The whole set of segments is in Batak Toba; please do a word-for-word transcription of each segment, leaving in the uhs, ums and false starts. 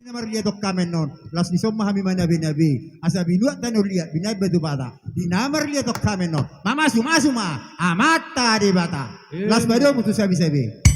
Na marliat on hami annon, laos dison ma hami manabenabe. Asa binuat tano liat, binahen batu bata. Di na marliat on hami annon, mamasumasu ma Amanta Debata. Laos padomu tu sabesabe.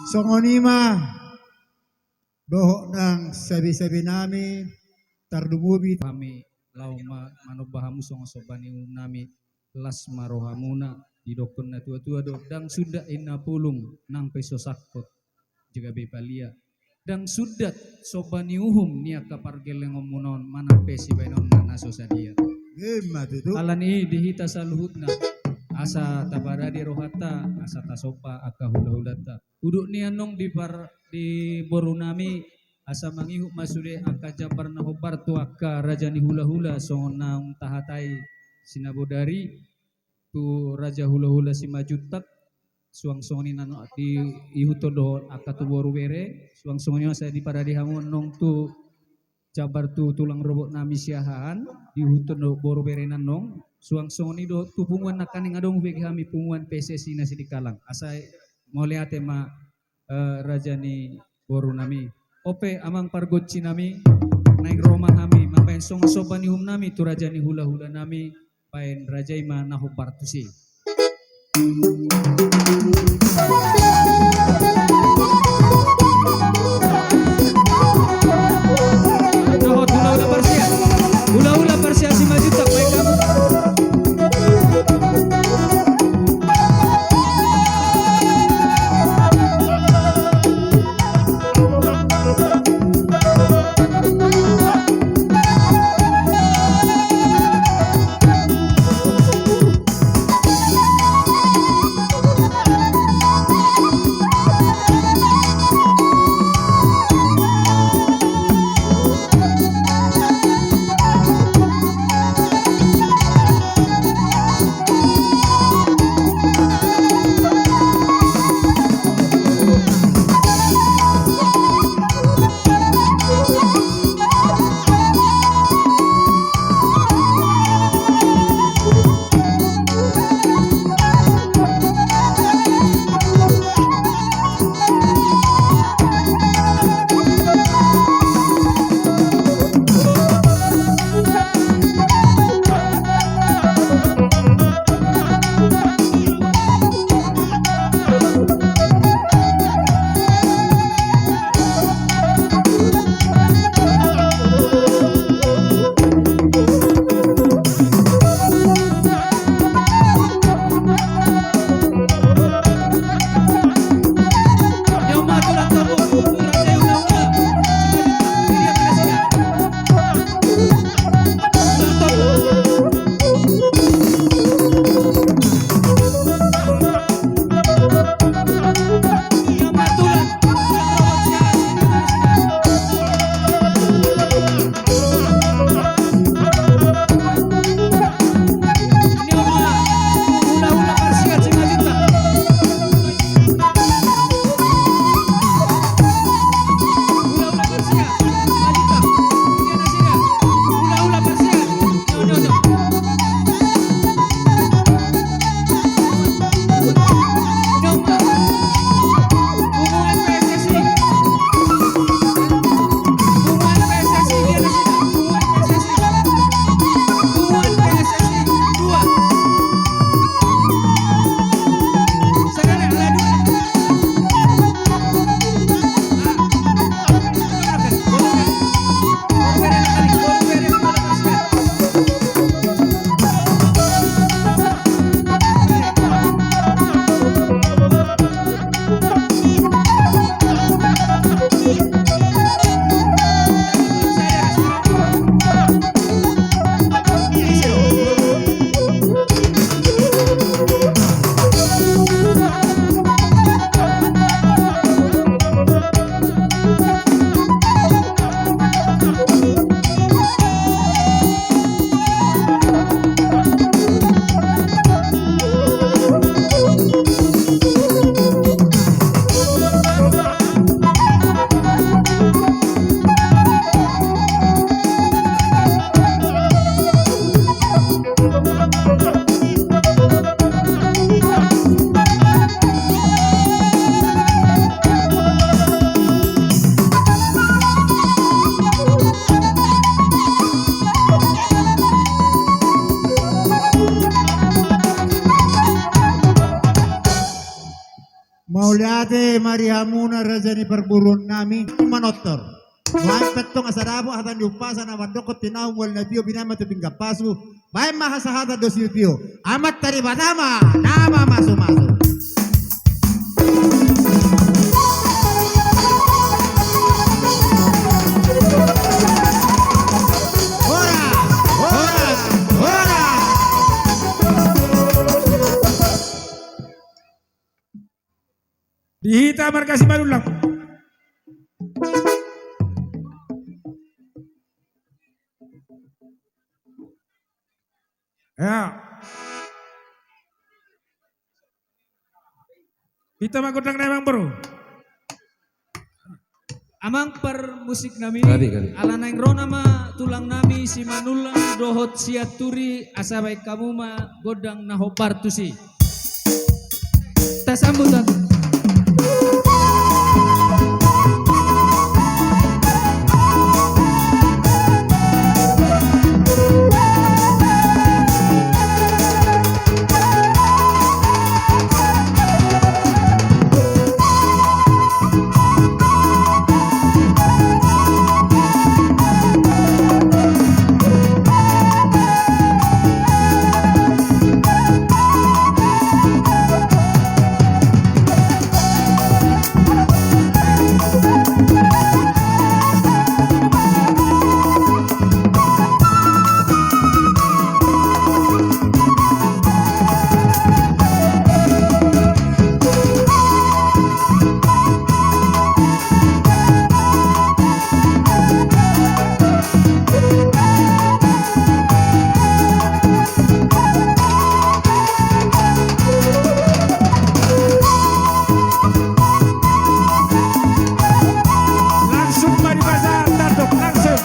Songon i ma dohot nang sabesabe nami, tarlumobi hami laho ma-, manomba hamu songon somba ni uhum nami, las ma rohamuna, didokkon natuatua do, ndang sundat inna pulung, nang pe so sangkot, gabe palia. Ndang sundat somba ni uhum ni angka pargellengonmuna on, manang pe sibahenonna na so sadia. Ima tutu. Alani i di hita saluhutna, asa taparade rohanta, asa tasomba angka hulahulanta. Udut ni annon di par-, di boru nami, asa mangihut ma sude angka jambar na hombar tu angka raja ni hulahula, songon naung tahatai sinabodari, tu raja hulahula Simanjuntak, suang songon i nano di ihuthon dohot angka tu boru bere, suang songon i asa diparade hamu annon tu jambar tu tulang rorobot nami Siahaan, diihuthon dohot boru bere na annon, suang songon i dohot tu punguan nangkaning adong hubege hami punguan P S S I na Sidikalang. Asa mauliate ma, eh, raja ni boru nami. Ope amang pargonsi nami, naeng ro ma hami mambahen songon somba ni uhum nami tu raja ni hulahula nami, bahen raja i ma na hombar tusi. Dohot hulahula parsiap. Hulahula parsiap Simanjuntak, bahen hamu. Raja ni parboruon nami, manortor. Baen pe tong asa dapot hata ni umpasa na mandokkon tinahu mual na tio, binaen ma tu pinggan pasu. Baen ma hasahatan do sitio. Amanta Debata ma na mamasumasu. Horas, horas, horas. Di hita marga Simanullang. Ya. Hita ma gondang nai, amang boru. Amang parmusik nami, ala naeng ro nama tulang nami Simanullang dohot Sianturi, asa baen hamu ma gondang na hombar tusi. Tasambut ma. Langsung ma di pasar, tandok langsung.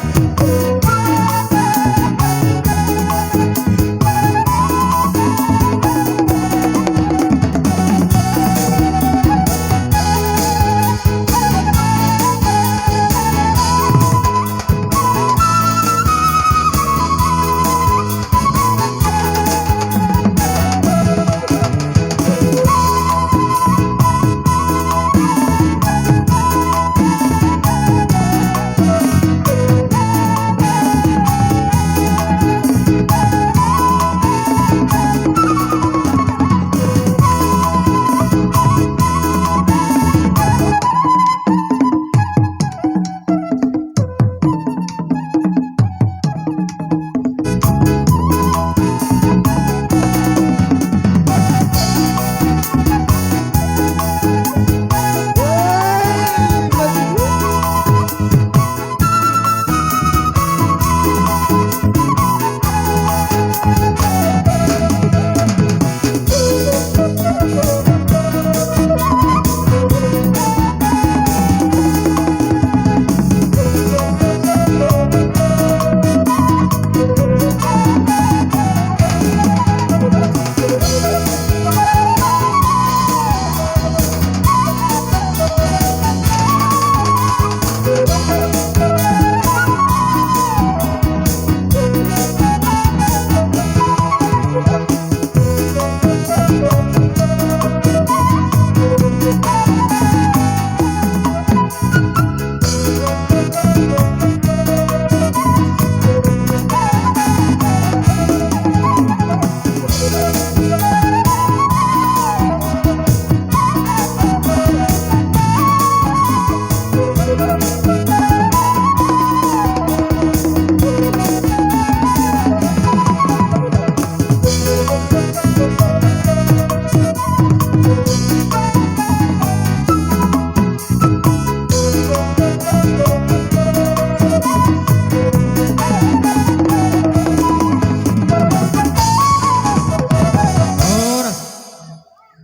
Horas.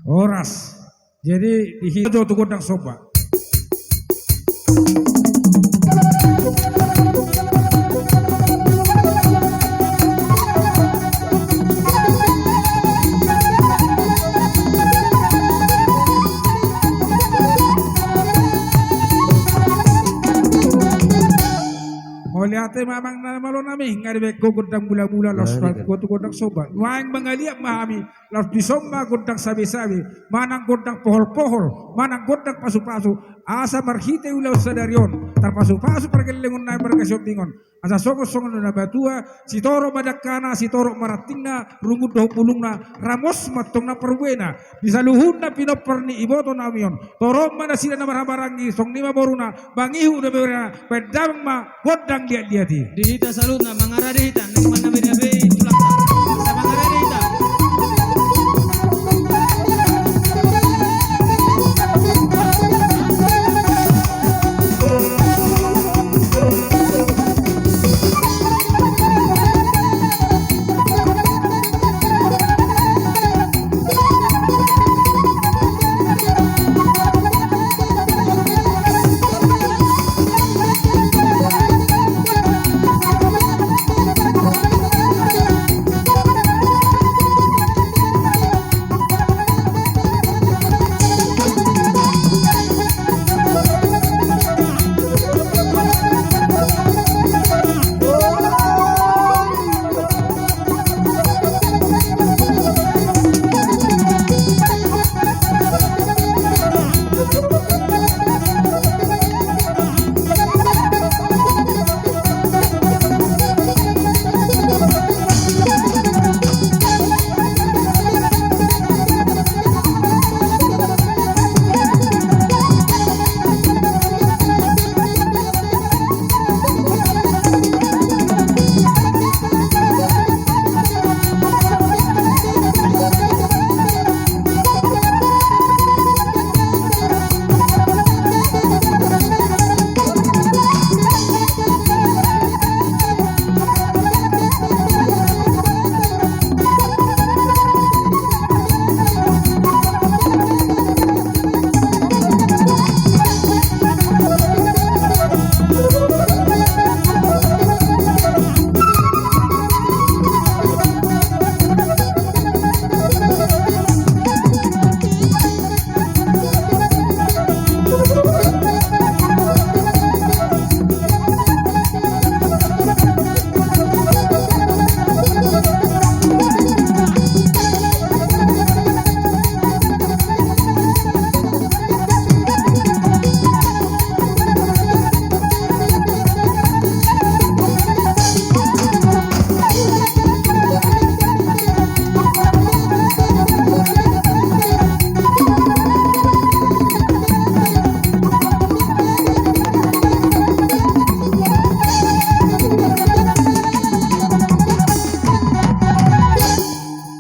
Horas. Jadi, di hita jo tu gondang somba. Mauliate ma amang na malo nami, nga dibaen ho gondang mulamula, laos pasahat ho tu gondang somba. Nuaeng mangaliat ma hami, laos dison ma gondang sabesabe, manang gondang poholpohol, manang gondang pasupasu, asa marhite ulaon sadari on tarpasupasu pargellengon nami marga Sihombing on. Asa songon songon na matua, sitorop ma dangkana, sitorop ma rantingna, rungut dohot bulungna, ramos ma antong na parbuena. Di saluhutna pinompar ni iboto nami on, torop ma nasida na marhahamaranggi, songon i ma boruna, bangihut dohot berena, baen damang ma gondang liatliat i. Di hita saluhutna mangarade hita, nang manang beda be i tulangta. Asa mangarade hita.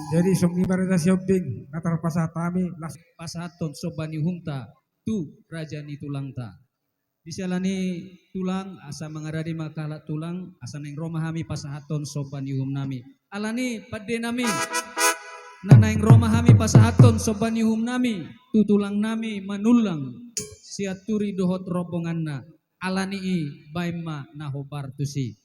Jadi songon i ma raja Sihombing na tarpasahat hami, laos pasahathon somba ni uhumta tu raja ni tulangta. Di siala ni i tulang, asa mangarade ma halak tulang, asa naeng ro ma hami pasahathon somba ni uhum nami. Alani i pande nami, na naeng ro ma hami pasahathon somba ni uhum nami tu tulang nami Manullang Sianturi dohot rombonganna. Alani i baen ma na hombar tusi.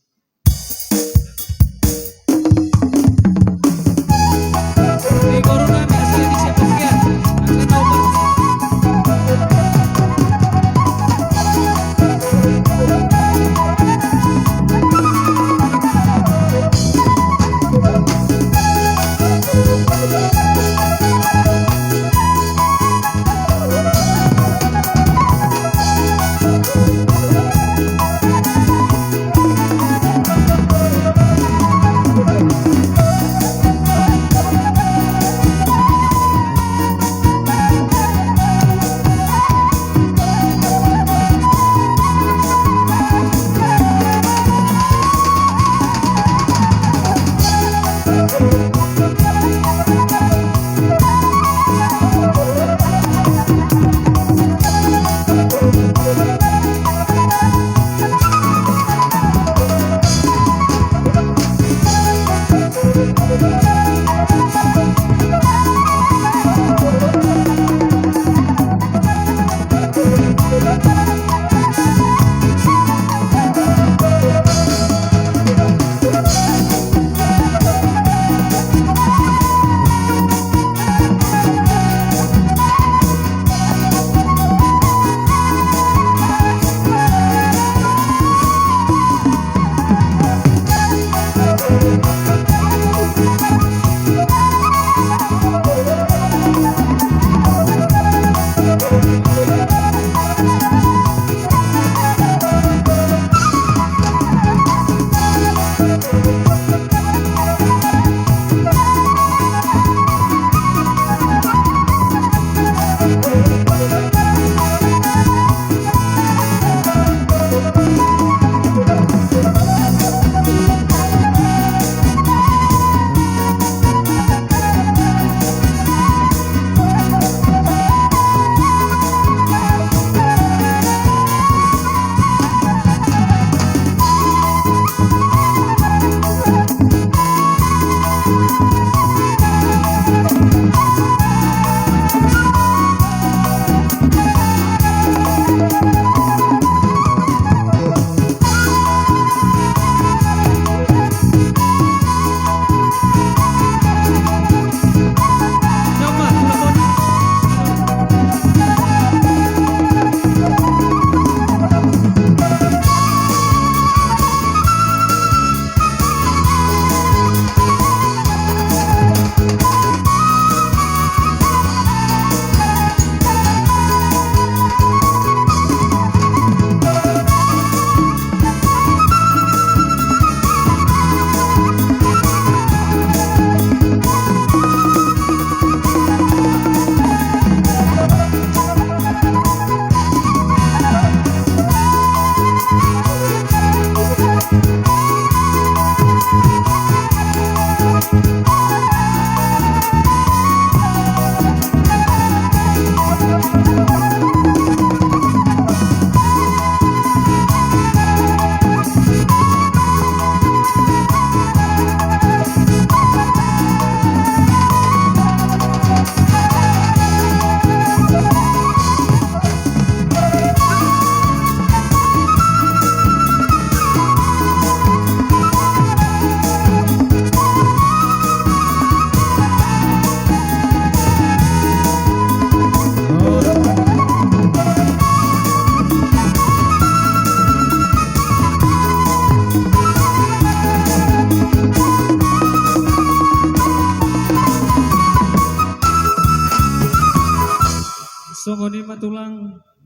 Songon i ma tulang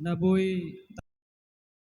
na boi